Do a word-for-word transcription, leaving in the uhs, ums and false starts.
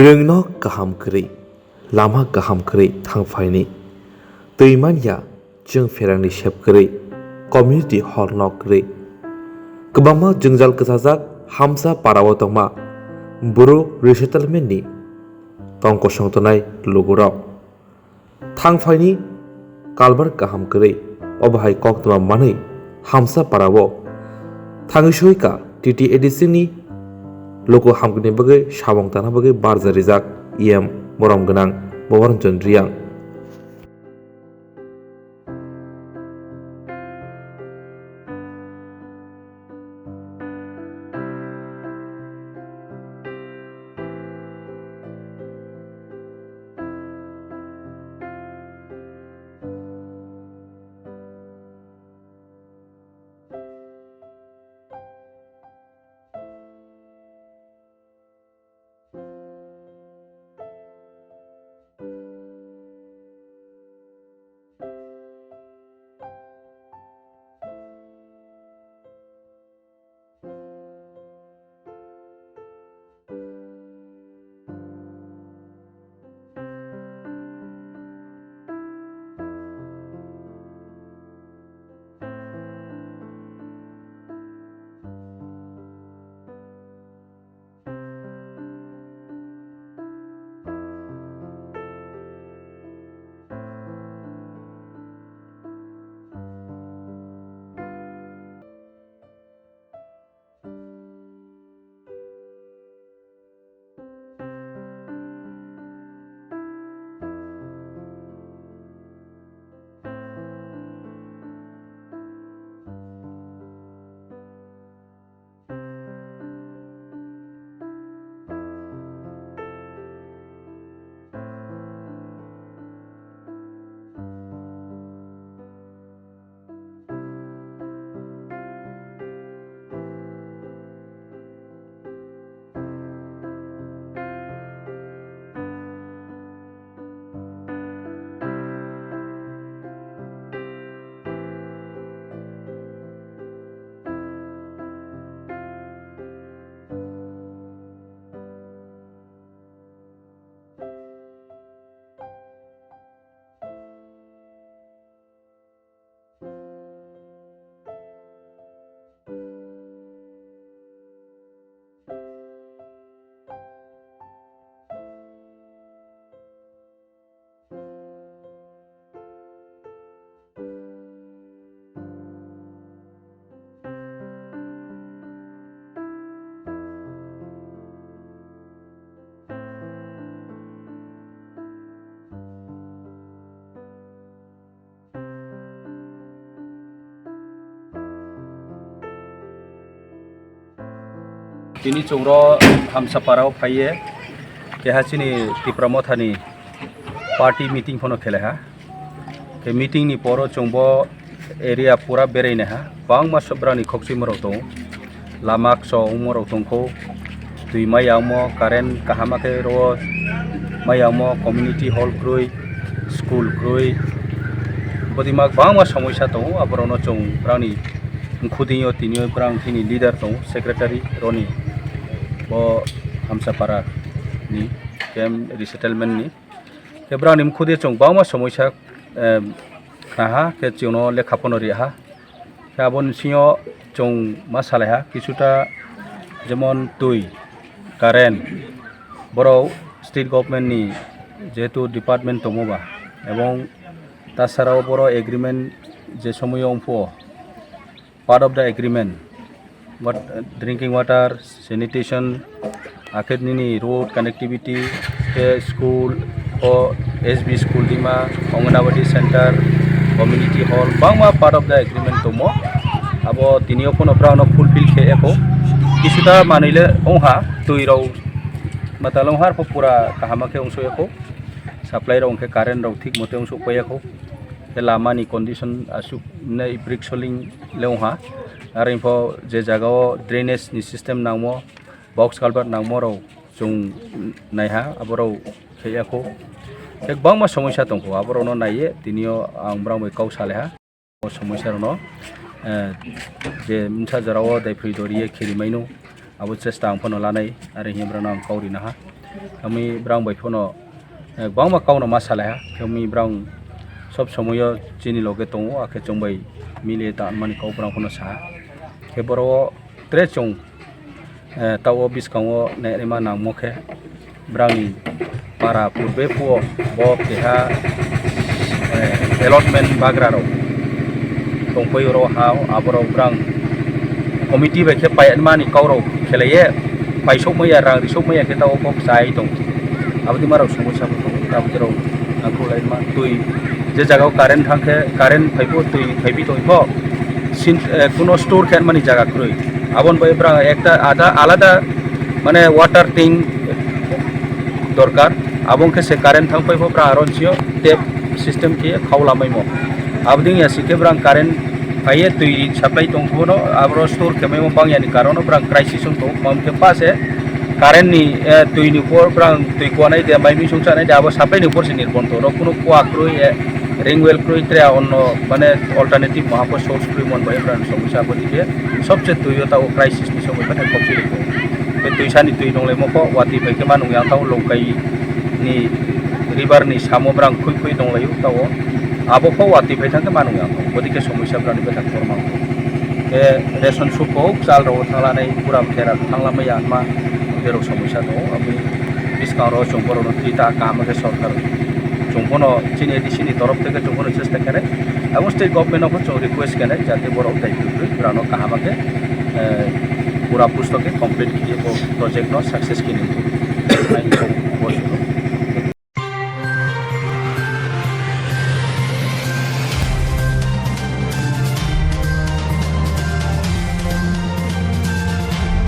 Nwng nok kaham kwrwi, lama kaham kwrwi thang phaini. Twi manya chwng pherangni sep kwrwi, community hall nok kwrwi. Kwbangma jwngjal kwchajak Hamsa parao tongma Bru resettlement ni tong kosong tongnai lugurok. Thang phaini kalbar kaham kwrwi, obo hai koktwma manwi Hamsa parao thangwi soika T T A D C ni luku hamkni bagwi samung tangna bagwi barja rijak E M borom gwnang Boboranjan Riyang. Tini chwng ro Hamsapara o phaiye keha chini Tipra Motha ni party meeting phano khelai ha. Khe meeting ni poro chwng bo area pura berai nai ha. Bangma sobrani khokchimo rok tongo. Lama kchok wngmo rok tongkho, twi maya wngmo, current kaham khe rwo maya wngmo, community hall kwrwi, school kwrwi, bwdima kwbangma somoisa tongo. Aborokno chwng brani mkhudingo, tinio brang thini leader tongo, secretary roni bo Hamsapara ni camp resettlement ni. Khe brani mkhudi chwng bangma somoisa, eh, khaha khe chwngno lekha phano riha. Khe aboni bisingo chwng ma salaiha kisuta, jemon twi, current, borok state government ni jehetu department tongo ba, ebong tasarao borok agreement je somoio wngphuo, part of the agreement, wat-, drinking water, sanitation, akhe nini road connectivity, khe school, o S B school dima, Anganwadi center, community hall, bangma part of the agreement tongmo. Abo tinio phano brao no fulfill khe eko. Kisuta manwi le wngha, twi rok matal wngha, arpho pura kaham khe wngso eko. Supply rok hwnkhe current rok thik mote wngsuk pai eko. Khe lama ni condition aswk nai brick soling le wngha. Aro info je jaga o drainage ni system nangmo, box culvert nangmo rok chwng naiha, aborok khe eko. Khe kwbangma somoisa tongkho, aborokno naiye tinio ang brang bai kok salaiha. O somoisa rokno, eh, je msa jora o daiphri doriye khiri maino, abo chesta ang phano lanai, aro hiya brano ang kok rinaha. Kami brang bai phono, eh, bangma kauno ma salaiha. Kami brang sob somoyo chini loge tongo, akhe chwng bai mili ta mani kau brang phono saha. Khe boro tre chwng, eh, tao biskango nairima nangmo khe brangni para purbe puo bo keha, eh, allotment bagra rok tongpai oro ha aborok brang committee bai khe paimani kau rok khelaiye paisok maya rang risok maya khe tao kok chai tong aboni marok somosya bo tongo aboni rok nangkuk lai ma twi je jaga o current thang khe current phai pho twi phai bi tong pho sin, eh, kuno store khe mani jaga kwrwi aboni bai brang ekta ada alada mane water tank dorkar, abo wngkhe se current thang phai pho bra aro sio tap system khe khau lamaimo. Aboding ya sikhe brang current phaiye twi supply tong phono abro store khe maimo bang yani karon brang crisis wng tongo, mam khe pa se current ni, eh, twi ni por brang twi kuanai de mai misung chanai de abo supply ni por se nirbon to ro kuno kua kroi, eh, ring well kroi tre onno mane alternative maha po source kroi mon bai brang somosya aboni khe sobse twi o ta o crisis ni somoi khe kok chiri ko. Tei twisani twi nonglaimo kho, watwi bai khe ma nung yang tao Longkai ni river ni samo brang khui khui nonglaio tao. Abo kho watwi bai thang khe ma nung yang tao. Bodi khe somosya brani bethak korma. Khe ration suko chal rok thanglanai pura phera thanglamai ya ma berok somosya tongo. Aboni bwskango chwng borokno twi ta kaham khe sorkar chwng bono chini A D C ni torof theke chwng bono chesta khenai. Abo state government no kho chwng request khenai jate borok dai kwrwi brano kaham khe, eh, pura pusto khe complete khe bo project no success khe nini.